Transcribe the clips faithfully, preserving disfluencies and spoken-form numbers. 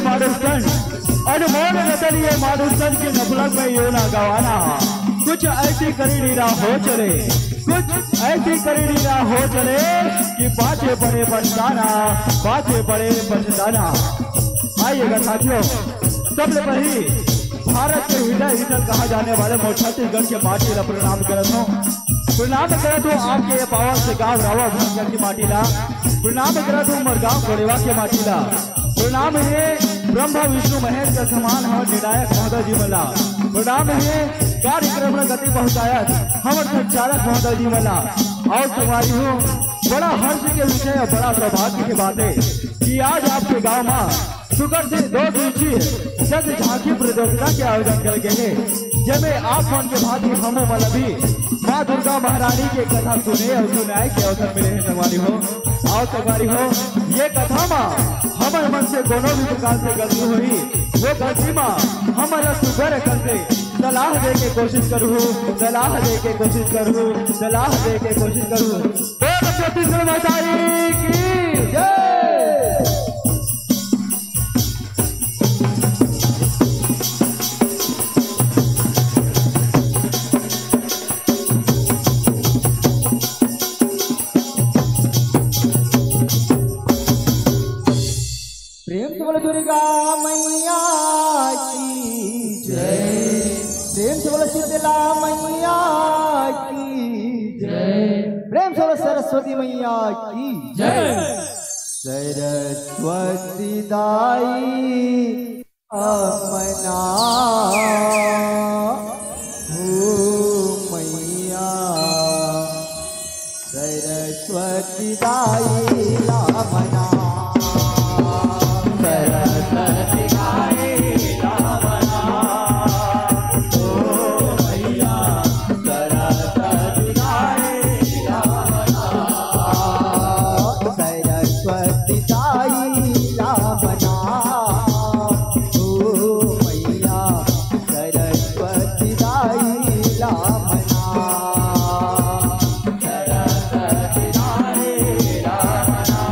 मानुष तन, अनमोल रतन ये मानुष तन के नफलक में यो ना गवाना। कुछ ऐसी करी लीला हो चले, कुछ ऐसी करी लीला हो चले कि बाजे पड़े पछताना, बाजे पड़े पछताना। आइएगा साथियों, सबले पहली भारत के हृदय स्थल कहा जाने वाले मोर छत्तीसगढ़ के माटी ला प्रणाम करत हूँ। प्रणाम करत हूँ आपके ये पावन से गाँव रावा भंग की माटी ला। प्रणाम करत हूँ मोर गाँव कोरेवा के माटी ला। प्रणाम हे ब्रह्मा विष्णु महेश के समान हमर निर्णायक महोदय जी मन ला। प्रणाम हे कार्यक्रम ला गति पहुँचायत हमर संचालक महोदय जी मन ला। और संगवारी हो, बड़ा हर्ष के विषय और बड़ा सौभाग्य के बात है कि आज आपके गांव में सुकर से दो दिवसीय जग झांकी प्रतियोगिता के आयोजन करे गए हैं, जेमे आप मन के भांति हमू मन ला भी माँ दुर्गा महारानी के कथा सुने और सुनाए के अवसर मिले हैं संगवारी हो। और संगवारी हो, ये कथा मा हमर मन से कोनो भी प्रकार से गलती होही, वो गलती मा हमर ला सुघर अकन से सलाह दे के कोशिश करहू, सलाह दे के कोशिश करहू, सलाह दे के कोशिश करहू। बोल छत्तीसगढ़ महतारी की जय। प्रेम से बोलो दुर्गा मैया की जय। प्रेम से बोलो शीतला मैया की जय। प्रेम से बोलो सरस्वती मैया की जय। सरस्वती दाई अमना हो मैया, सरस्वती दाई ला मना। सरस्वती दाई ला मना। ओ मैया, सरस्वती दाई ला मना। सरस्वती दाई ला मना। ओ मैया, सरस्वती दाई ला मना। सरस्वती दाई ला मना।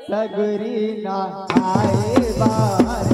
सगरी नहाए बर।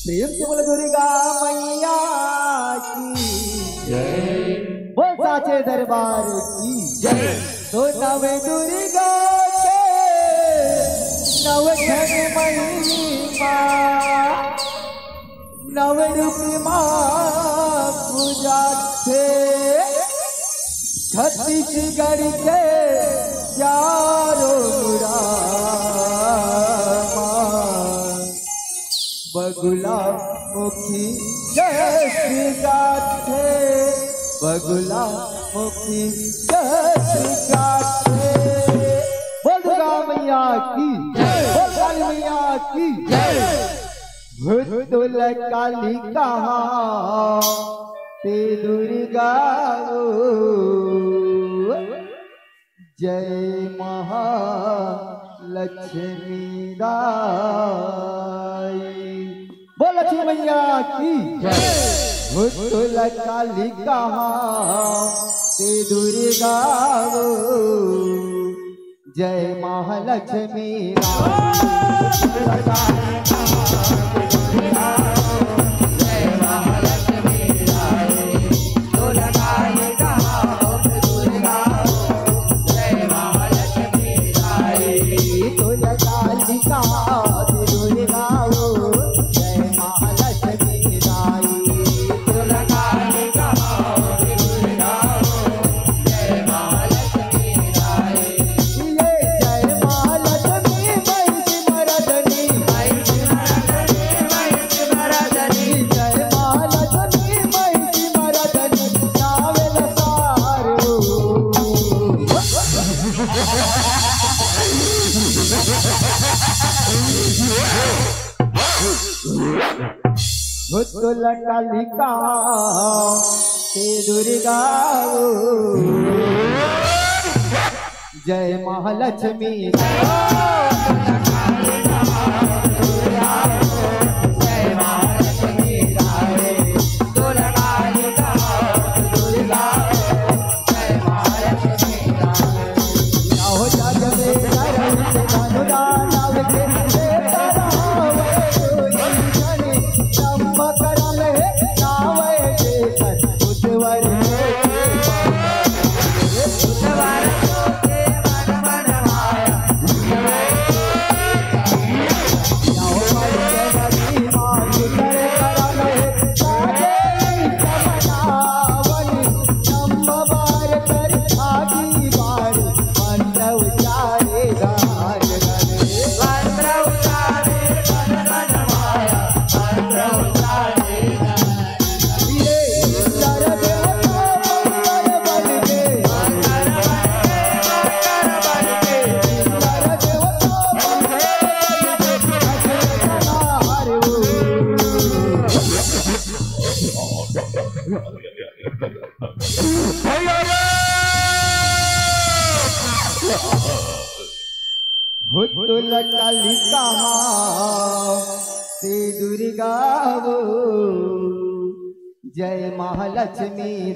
प्रेम से बोल दुर्गा मैया की जय। बोल साचे दरबार की जय। तो नव दुर्गा के नव घन महिमा, नव रूप माँ पूजा थे। छत्तीसगढ़ के चारों मुड़ा माँ। बगुला मुखी जस गाथे, बगुला मुखी जस गाथे। बोल दुर्गा मैया की जय। बोल काली मैया की जय। भूतल काली कहा ते दुर्गा ओ। जय महालक्ष्मी दाई। बोल लक्ष्मी मैया की जय। भूतल काली कहा ते दुर्गा ओ। जय महालक्ष्मी दाई। भूतल कालिका ते दुर्गा ओ। जय महालक्ष्मी। भूतल कालिका ते दुर्गा ओ। जय महालक्ष्मी।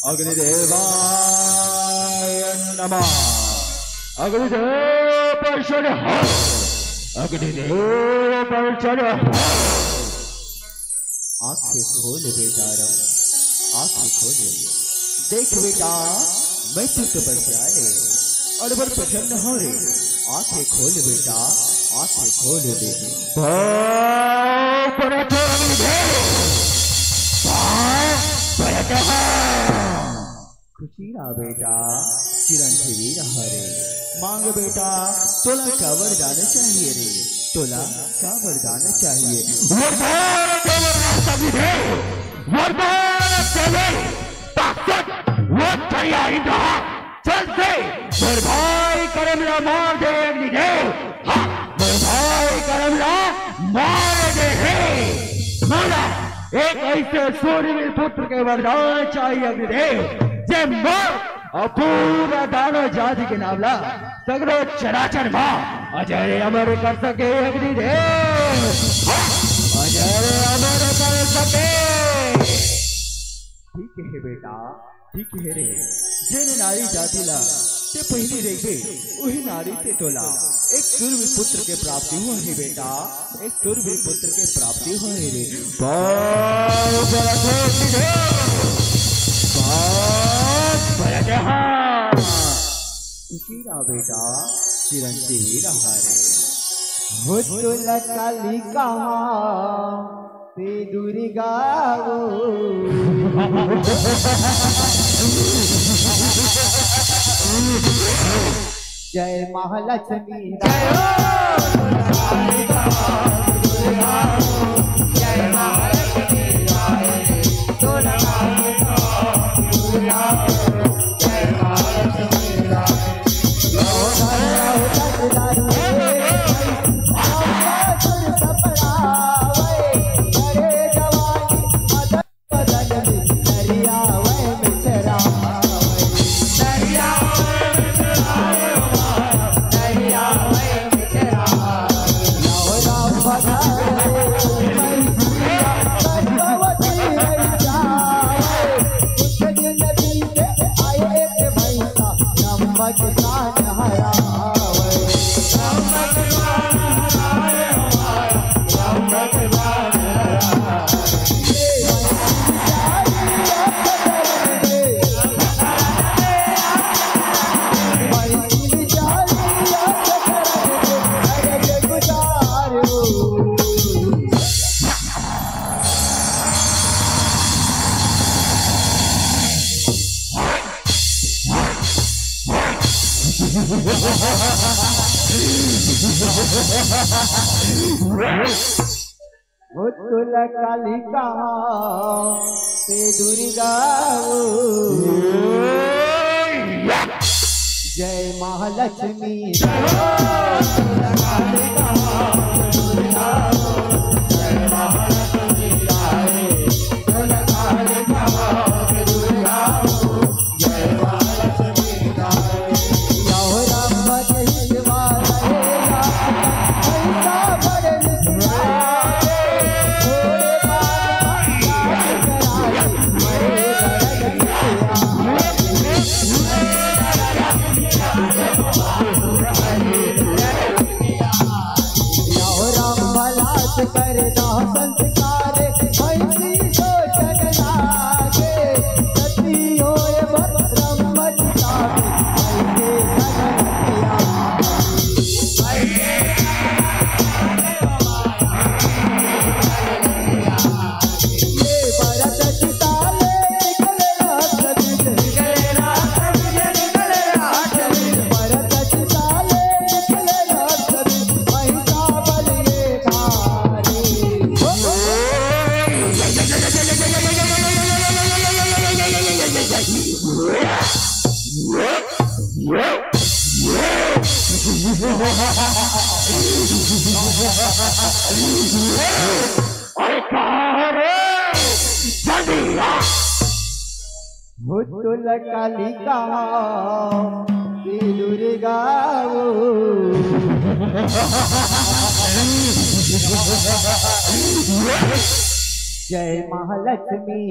अग्निदेवाय नमः। अग्निदेव प्रसन्न हो। अग्निदेव प्रसन्न हो। आंखें खोल बेटा राम, आंखें खोल। देख बेटा, मैं तो तपस्या ले और बड़ प्रसन्न हो रे। आंखें खोल बेटा, आंखें खोल दे। पाँव परत हो अग्निदेव, पाँव परत हो। खुशी रहा बेटा, चिरंजीवी रहा रे। मांग बेटा, तोला का वरदान चाहिए रे? तोला का वरदान चाहिए? वरदान दे वरदान अग्निदेव, वरदान दे। ताकत वो चाहिए इंद्रा, जल्दी मोर भाई करम ला मार दे अग्निदेव। हाँ, मोर भाई करम ला मार दे हे। मोला एक ऐसे सूरवीर पुत्र के वरदान चाहिए अग्निदेव, जे मोर और पूरा दानव जाति के नाम ला सगरो चराचर मा अजर अमर कर सके अग्निदेव। हाँ, अजर अमर कर सके। ठीक है बेटा, ठीक है रे। जेन नारी जाति ला ते पहिली रेखबे, उही नारी ते तोला एक सूरवीर पुत्र के प्राप्ति होही बेटा, एक सूरवीर पुत्र के प्राप्ति होही रे। बाल जरा ठोक दे, बाल बड़ा जहां। खुशी रहा बेटा, चिरंजीवी रहा रे। हो तोला काली कहा ते दुर्गा वो। जय महालक्ष्मी जय हो। जय महालक्ष्मी जय। भूतल कालिका से दुर्गा ओ। जय महालक्ष्मी। अरे कहाँ रे? जल्दी आ। भूतल कालिका दुर्गा ओ। जय महालक्ष्मी।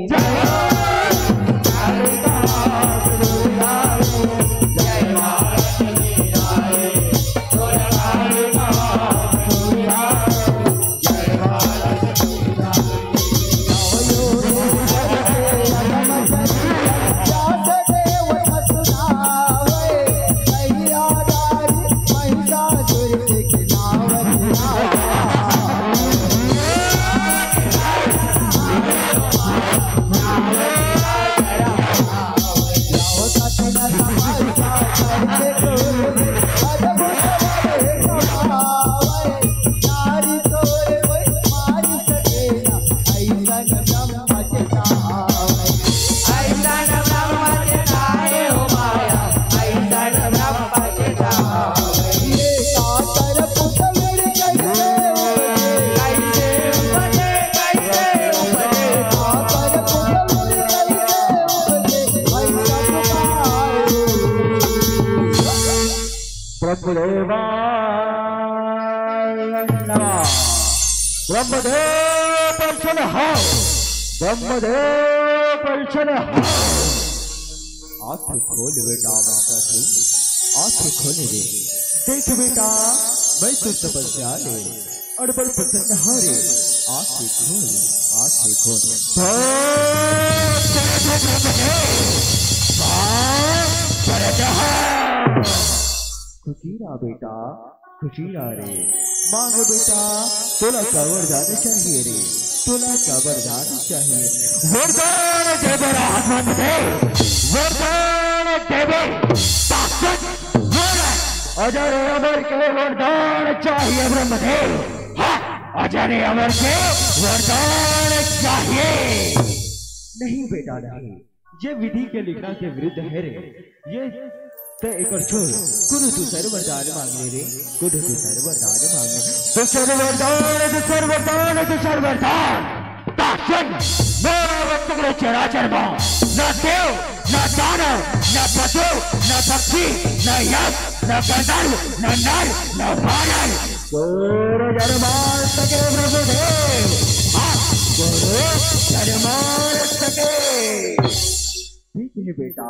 ब्रह्मदेवाय नमः। ब्रह्मदेव प्रसन्न हो, ब्रह्मदेव प्रसन्न हो। आँख खोल बेटा, आँख खोल रे। देख बेटा, मैं तो तपस्या ले अड़बड़ प्रसन्न हो रे। आँख खोल, आँख खोल। खुशी रहा बेटा, खुशी रहा रे। मांग बेटा, तोला का वरदान चाहिए रे, तोला का वरदान चाहिए। वरदान देबे रे, वरदान देबे। ताकत, अजर अमर के वरदान चाहिए ब्रह्मदेव। हाँ, अजर अमर के वरदान चाहिए। नहीं बेटा, नहीं। ये विधि के लिखना के विरुद्ध है रे। ये ते एकर छोड़, कोनो दूसर वरदान मांग ले रे, कोनो दूसर वरदान मांग ले। दूसर वरदान, दूसर वरदान, दूसर वरदान। तासन, मोर अवतार चराचर मा, ना देव, ना दानव, ना पशु, ना पक्षी, ना यक्ष, ना गंधर्व, ना नर, ना वानर। गुरु जन्माष्टके प्रभु देव। हाँ, गुरु जन्माष्टके। ठीक है बेटा,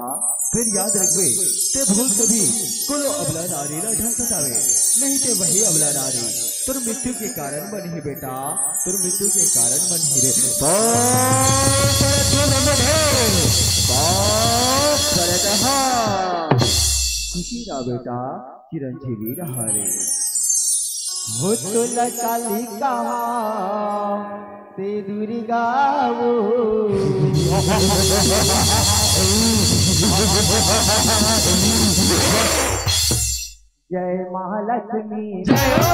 फिर याद रखबे, ते भूल से भी कोनो अबला नारी ला झन सतावे, नहीं ते वही अबला नारी तोर मृत्यु के कारण बनही बेटा, तोर मृत्यु के कारण बनही रे। बाप रे, बाप रे, हाँ। खुशी रहा बेटा, चिरंजीवी रहा रे। हो तो लकाली कहा ते दुर्गा वो। जय महालक्ष्मी। जय हो।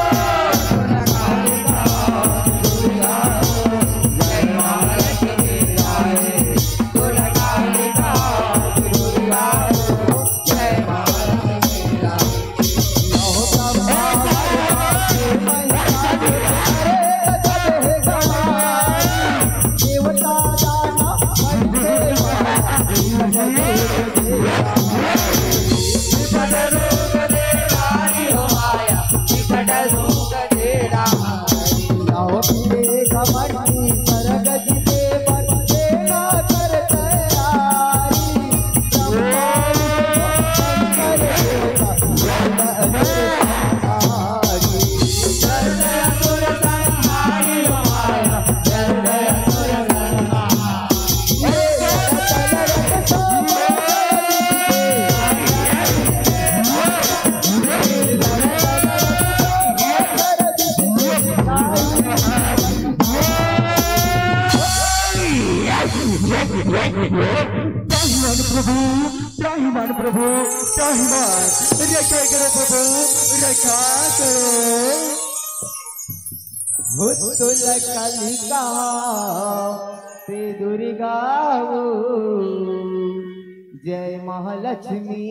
त्राहिमाम प्रभु, त्राहिमाम प्रभु, त्राहिमाम। रक्षा करो प्रभु, रक्षा करो। भूतुल कलिका ते दुर्गा वो। जय महालक्ष्मी।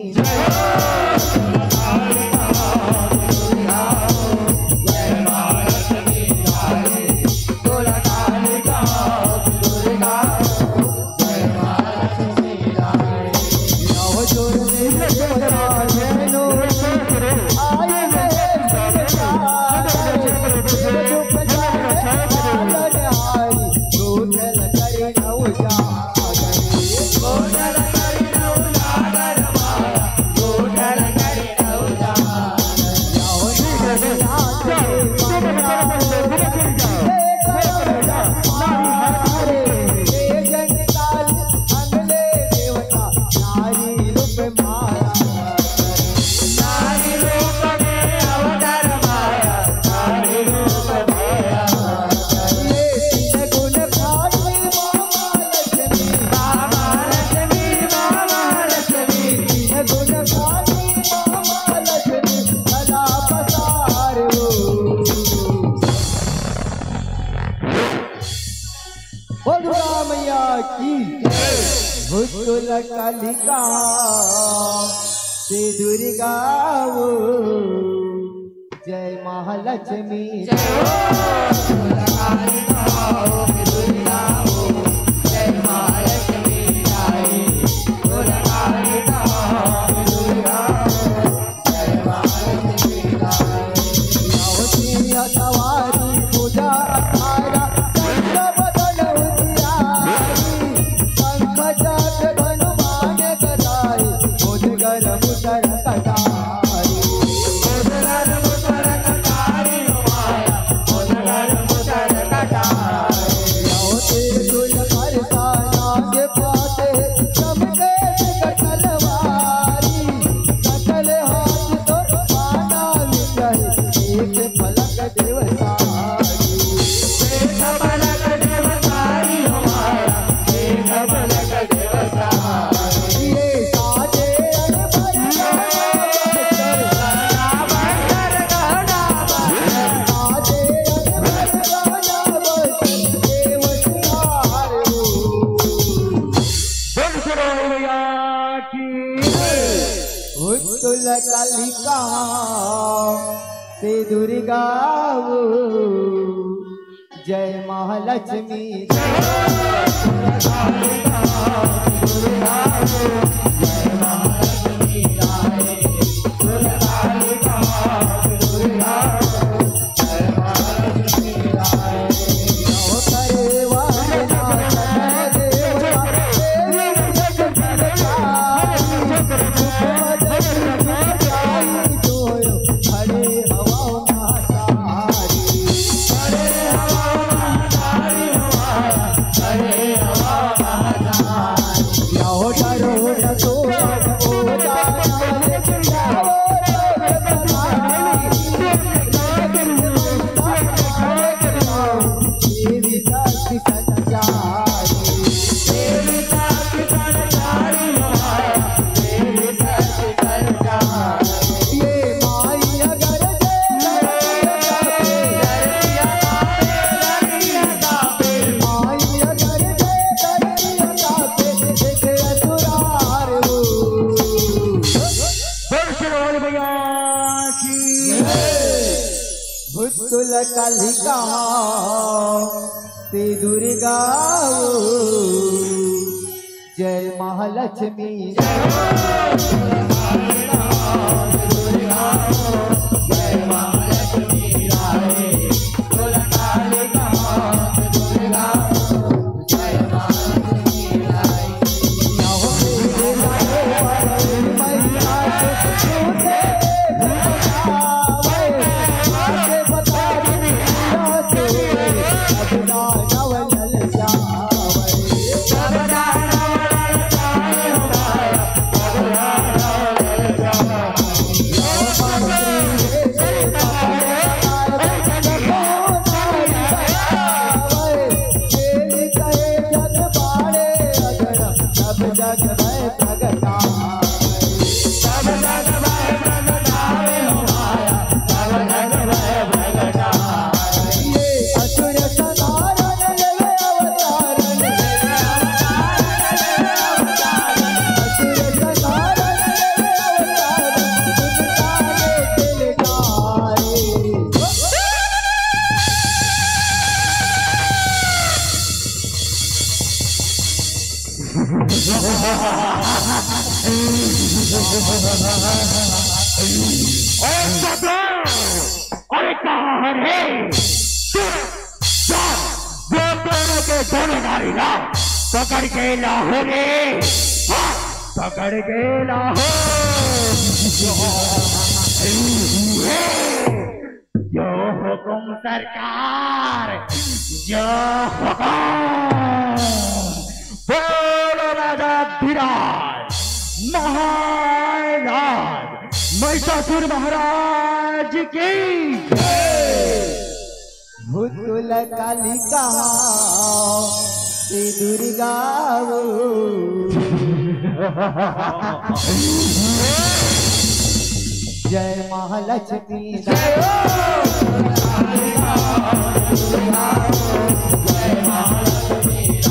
बोल दुर्गा मैया की। भूतल कालिका से दुर्गा वो, जय महालक्ष्मी। भूतल कालिका से दुर्गा वो, जय महालक्ष्मी। भूतल कालिका से दुर्गा वो, जय महालक्ष्मी। अरे कहाँ है रे? चुप! चुप! वो दोनों के दोनों नारी ना पकड़ के लाहौर रे। हाँ, पकड़ के लाहौर। जो हुकुम सरकार, जो हुकुम। बोलो राजा धीराज महाराज, महिषासुर महाराज की जय। भूतल कालिका से दुर्गा वो। जय महालक्ष्मी। जय हो। जय महालक्ष्मी।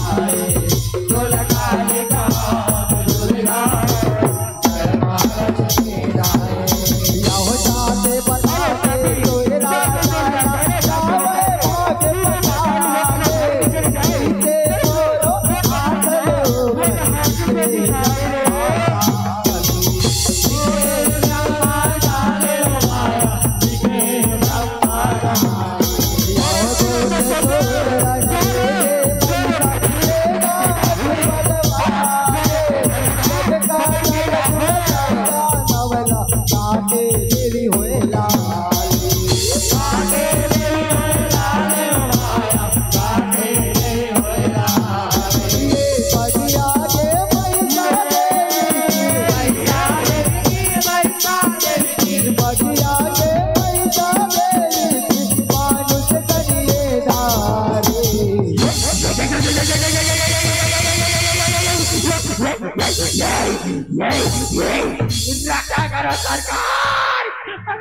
रक्षा करो सरकार,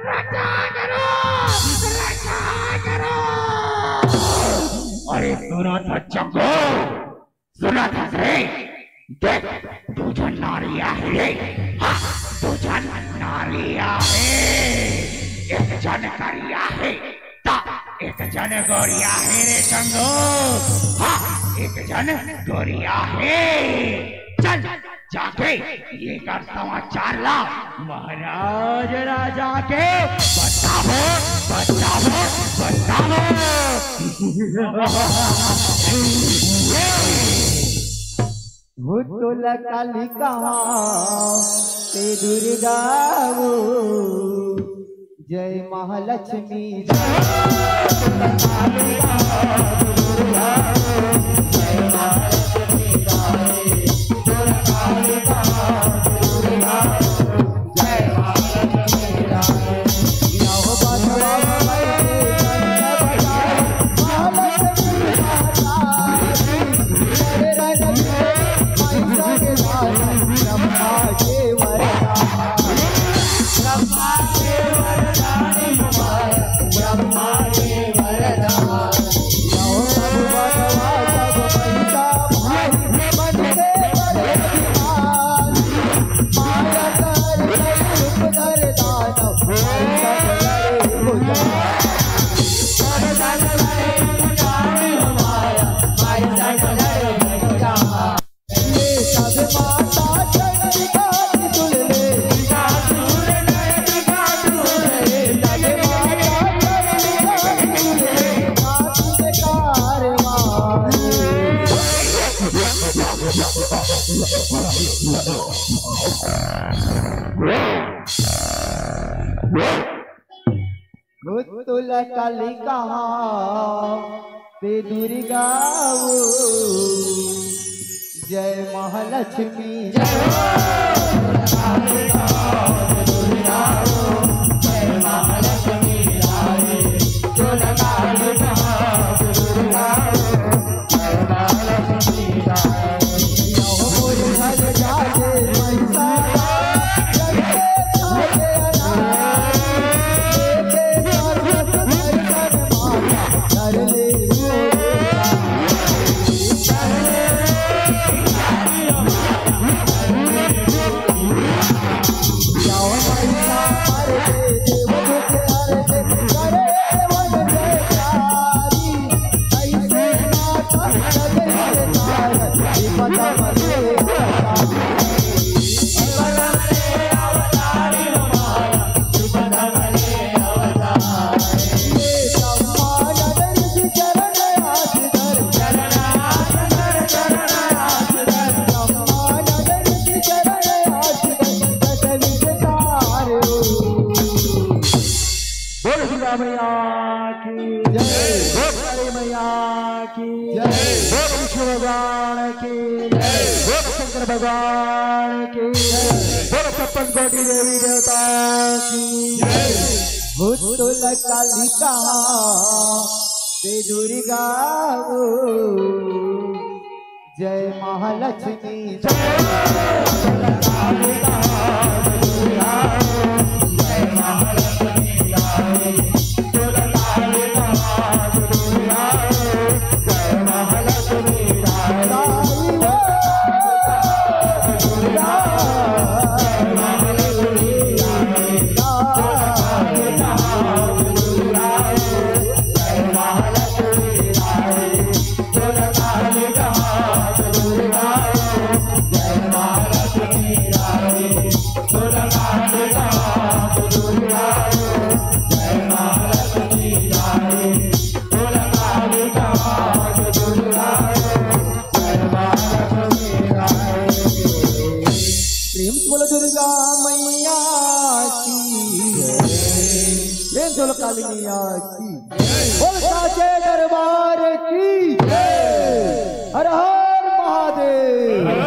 रक्षा करो, रक्षा करो। अरे सुना था चंगो, सुना था रे, देख, दू झन नारी आहे रे। हाँ, दू झन नारी आहे, एक झन करिया हे, त एक झन गोरिया हे रे चंगो। हाँ, एक झन गोरिया हे। चल, जाके एकर समाचार ला महाराज राजा के बताबो, बताबो, बताबो। भूत तोला काली कहा, ते दुर्गा वो। जय महालक्ष्मी, जय। भूत तोला काली कहा, ते दुर्गा वो। जय महालक्ष्मी, जय। बोल दुर्गा मैया की जय। बोल काली मैया की जय। बोल विष्णु भगवान की जय। बोल शंकर भगवान की जय। बोल छप्पन कोटि देवी देवता की जय। भूत तोला काली कहा, ते दुर्गा वो। जय महालक्ष्मी, जय। प्रेम से बोलो दुर्गा मैया की, प्रेम से बोलो काली मैया की, बोल साचे दरबार की। हर हर महादेव।